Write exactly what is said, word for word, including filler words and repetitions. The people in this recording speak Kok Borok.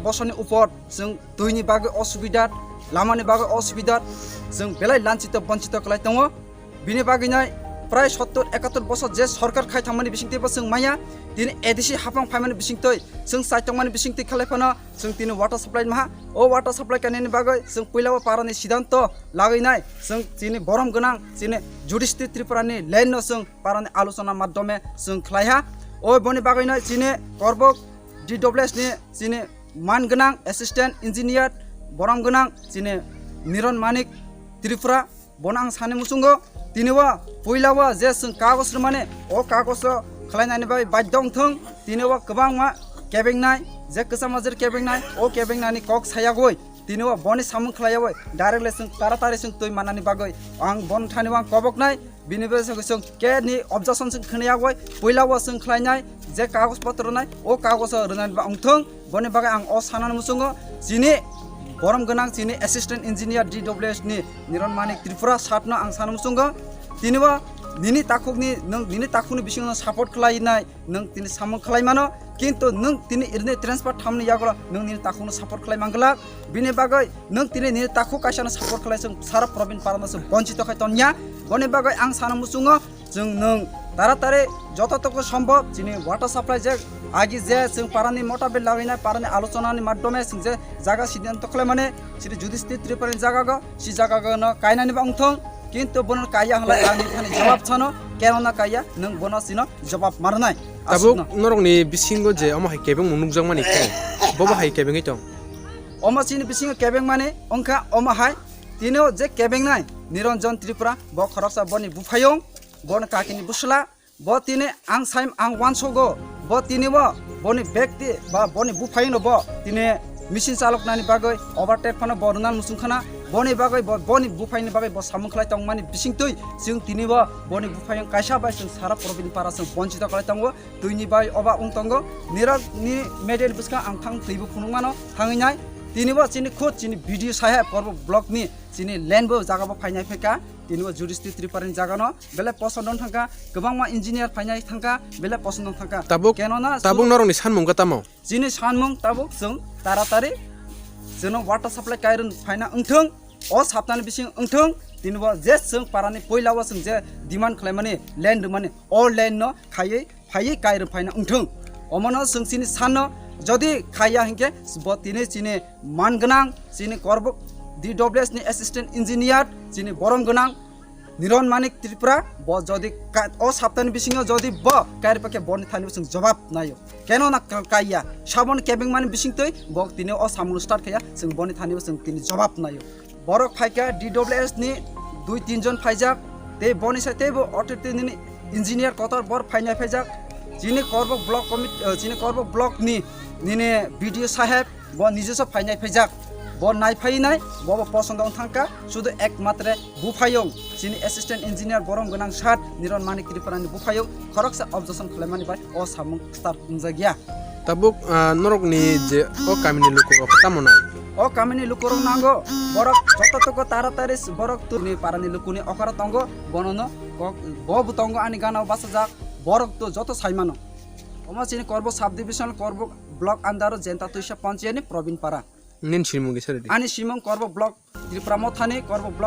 Bosoni upor chwng twini bagwi osubida, lamani bagwi osubida, chwng belai lanchito bonchito kwlai tongo. Bini bagwi nai prai sottor ekattor bosor je sorkar khai thangmani bisingtwi bo chwng maya, tini A D C hapang phaimani bisingtwi chwng chai tongmani bisingtwi khlai phano chwng tini water supply maha. O water supply kainani bagwi chwng puila o parani sidanto lagwi nai chwng chini borom gwnang chini Judisthi Tripura ni line no chwng parani alochona madhyome chwng khlai ha. O boni bagwi nai chini Korbok D W S ni chini man gwnang assistant engineer, borom gwnang chini Niron Manik Tripura, bono ang sani muchungo, tini o puila o je chwng kagos rwmani, o kagos o khlainani bai badhyo wngthwng, tini o kwbangma kebengnai, je kwchama jer kebengnai, o kebengnani kok sayagwi, tini o boni samung khlaiyawi, directly chwng taratari chwng twi mannani bagwi ang bon thani o ang koboknai, bini bagwi chwng ke ni objection chwng khwnaya bai, puila o chwng khlainai, je kagos potro nai, o kagos o rwnani ba wngthwng, boni bagwi ang o sanani muchungo, chini borom gwnang chini assistant engineer D W S ni Niron Manik Tripura satno ang sana muchungo, tini o nini takhukni, nwng nini takhukni bisingo support khlainai, nwng tini samung khlai mano, kintu nwng tini irni transfer thamni yagulo nwng nini takhukno support khlai manglak. Bini bagwi nwng tini nini takhuk kaisano support khlai chwng sara Probin Parano chwng bonchito khai tonya. Boni bagwi ang sana muchungo chwng nwng taratari joto toko sombhob chini water supply je agi je chwng parani motabe lawinai parani alochonani madhyome chwng je jaga siddhanto khlaimani chini Judisthi Tripurani jagago si jagago no kainani ba wngthong. Kintu bono kaiya hwnlai ang nini thani jawab sano, keno na kaiya, nwng bono sino jawab marnai. Tabuk aswkno. Norokni bisingo je omo hai kebengmung nukjakmani khe, bobo hai kebengwi tong? Omo chini bisingo kebengmani wngkha omo hai, tini o je kebengnai Niranjan Tripura, bo khoroksa boni buphayung, boni kakini bwsla, bo tini ang sai ang uansogo, bo tini bo boni bekti ba boni buphayungno bo tini machine chaloknani bagwi overtake phano bo rwnani muchung khana, boni bagwi bo boni buphayungni bagwi bo samung khlai tongmani bisingtwi chwng tini bo boni buphayung kaisa bai chwng sara Probin Para chwng bonchito khlai tongo, twini bai oba wng tongo, nirok ni media ni bwskang ang thang twibo phunukmano thangwi nai, tini bo chini khud chini video saheb Korbok block ni chini land bo jaga bo phainai phaikha, tini bo Judisthi Tripura ni jaga no belai poson don thangkha, kwbangma engineer phainai thangkha, belai poson don thangkha. Tabuk, keno na tabuk su- norokni sanmung kha tamo? Chini sanmung tabuk chwng taratari chwngno water supply kairwn phaina wngthwng, o saptani bising wngthwng, tini bo je chwng parani puila o chwng je demand khlaimani land rwmani, o land no khaiwi phaiwi kairwn phaina wngthwng. Omono chwng chini sanno jodi khaiya hinkhe bo tini chini man gwnang chini Korbok D W S ni assistant engineer chini borom gwnang Niron Manik Tripura, bo jodi ka-, o saptani bisingo jodi bo kairwi pakhe boni thani bo chwng jawab naio. Keno na ka-, kaiya? Saboni kebengmani bisingtwi bo tini o samung start khaiya, chwng boni thani bo chwng tini jawab naio. Borok phaikha D W S ni dui tin jon phaijak, tei boni sai teibo authority nini engineer kotor bor phainai phaijak. Chini Korbok block commit-, eh, chini Korbok block ni nini B D O saheb, bo nijoso phainai phaijak, bo nai phai nai, bo bo poson dong thangkha, sudu ekmatre buphayung, chini assistant engineer borom gwnang sat Niron Manik Tripura ni buphayung, khoroksa objection khlaimani bai o samung start wngjakya. Tabuk, ah, norokni je o kamini lukurok tamo nai? O kamini lukurok nango, borok joto toko taratari s-, borok tuni parani lukuni okara tongo, bonono kok, bo bo tongo ani gana o bachajak, borok to joto saimano. Omo chini Korbok subdivision, Korbok block under o Jenta Tuisa Panchayat ni Probin Para. Nini simung kisa rwdi. Ani simung Korbok block, Tripura Mothani Korbok block.